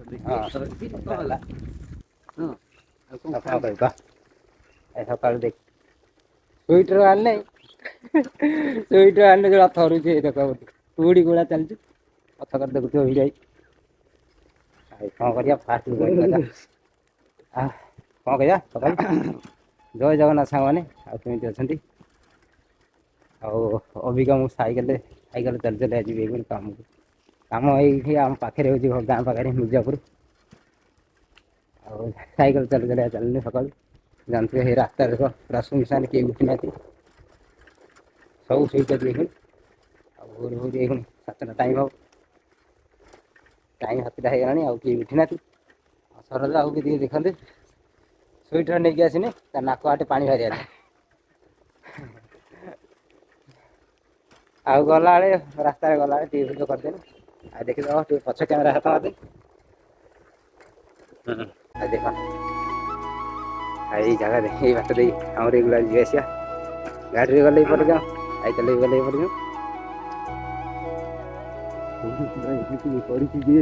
ହଁ। ହେଲା। ହଁ, ଆଉ କଣ? ଆଉ କଣ କହିବି କହ? ଏ ସକାଳୁ ଦେଖ, ସୁଇଟର ଆଣିଲେ, ସୁଇଟର ଆଣିଲେ ଯୋଉଟା ଥରୁଛି। ଏଇ ଦେଖ, କୁହୁଡ଼ି ଗୁଳା ଚାଲିଛି, ପଛ ଦେଖୁଥିବ ଭିଡ଼ିଓ। ଆଉ କଣ କରିବା? ଫାଷ୍ଟ କଣ କରିବା? ସକାଳୁ ଜୟ ଜଗନ୍ନାଥ ସାଙ୍ଗମାନେ, ଆଉ କେମିତି ଅଛନ୍ତି? ଆଉ ଅବିକା ମୁଁ ସାଇକେଲରେ, ସାଇକେଲ ଚାଲି ଚାଲି ଯିବି ଏଇ କାମକୁ। କାମ ଏଇଠି ଆମ ପାଖରେ ହେଉଛି, ଗାଁ ପାଖରେ, ମିର୍ଜାପୁର। ଆଉ ସାଇକେଲ ଚାଲି ଚାଲି ଚାଲିଲି ସକାଳୁ। ଜାଣିଥିବେ, ସେଇ ରାସ୍ତା ଦେଖ, ପୁରା ସୁନସାନ, କେହି ଉଠିନାହାନ୍ତି, ସବୁ ଶୋଇଛନ୍ତି ଏଇଖୁଣି। ଆଉ ଭୋରୁ ଭୋରୁ ଏଇଖୁଣି 7ଟା ଟାଇମ୍ ହବ, ଟାଇମ୍ 7ଟା ହେଇଗଲାଣି, ଆଉ କେହି ଉଠିନାହାନ୍ତି। ଆଉ ସରୋଜ ଆଉ ଟିକେ ଦେଖନ୍ତୁ, ସୁଇଟର ନେଇକି ଆସିନି, ତା ନାକ ଆଟେ ପାଣି ବାହାରିଗଲା। ଆଉ ଗଲାବେଳେ, ରାସ୍ତାରେ ଗଲାବେଳେ ଟିକେ ଭିଡ଼ିଓ କରିଦେଲି। ଆଉ ଦେଖିଦେବ ଟିକେ ପଛ କ୍ୟାମେରା ହାତ ମାରିଦେ। ଆଉ ଦେଖ, ଏଇ ଜାଗା, ଏଇ ବାଟ ଦେଇ ଆମର ରେଗୁଲାର ଯିବା ଆସିବା। ଗାଡ଼ିରେ ଗଲେ ଏଇପଟେ ଯାଉ, ସାଇକେଲରେ ଗଲେ ଏଇପଟେ ଯାଉ। ପୁରା ଏମିତି କରିଛି ଯେ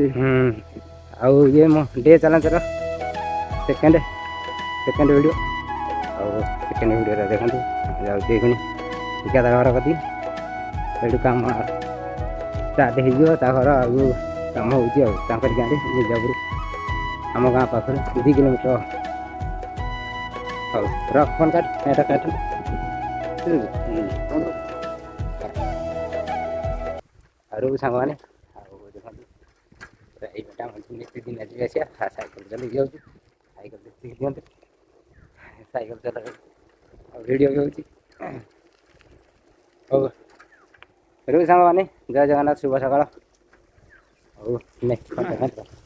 ଆଉ ଇଏ ମୋ ଡେ ଚ୍ୟାଲେଞ୍ଜର ସେକେଣ୍ଡ ଭିଡ଼ିଓ। ଆଉ ସେକେଣ୍ଡ ଭିଡ଼ିଓରେ ଦେଖନ୍ତୁ, ଯାଉଛି ଏଇଖୁଣି ଠିକାଦାର ଘର କତିକି। ସେଇଠୁ କାମ ଷ୍ଟାର୍ଟ ହେଇଯିବ। ତା ଘର ଆଉ କାମ ହେଉଛି ଆଉ ତାଙ୍କରି ଗାଁରେ, ମିର୍ଜାପୁର, ଆମ ଗାଁ ପାଖରେ 2 କିଲୋମିଟର। ହଉ, ରଖ, ଫୋନ୍ କାଟ, ଏଇଟା କାଟ। ଆଉ ସାଙ୍ଗମାନେ, ଆଉ ଦେଖନ୍ତୁ, ପୁରା ଏଇ ବାଟ ଆମ ନିତିଦିନ ଯିବା ଆସିବା। ସାଇକେଲ ଚଲେଇକି ଯାଉଛି, ସାଇକେଲ ଦେଖିକି ଦିଅନ୍ତୁ, ସାଇକେଲ ଚଲା ଆଉ ଭିଡ଼ିଓ ବି ହେଉଛି। ହଉ ରହୁ ସାଙ୍ଗମାନେ, ଜୟ ଜଗନ୍ନାଥ, ଶୁଭ ସକାଳ। ହଉ, ନେକ୍ସଟ।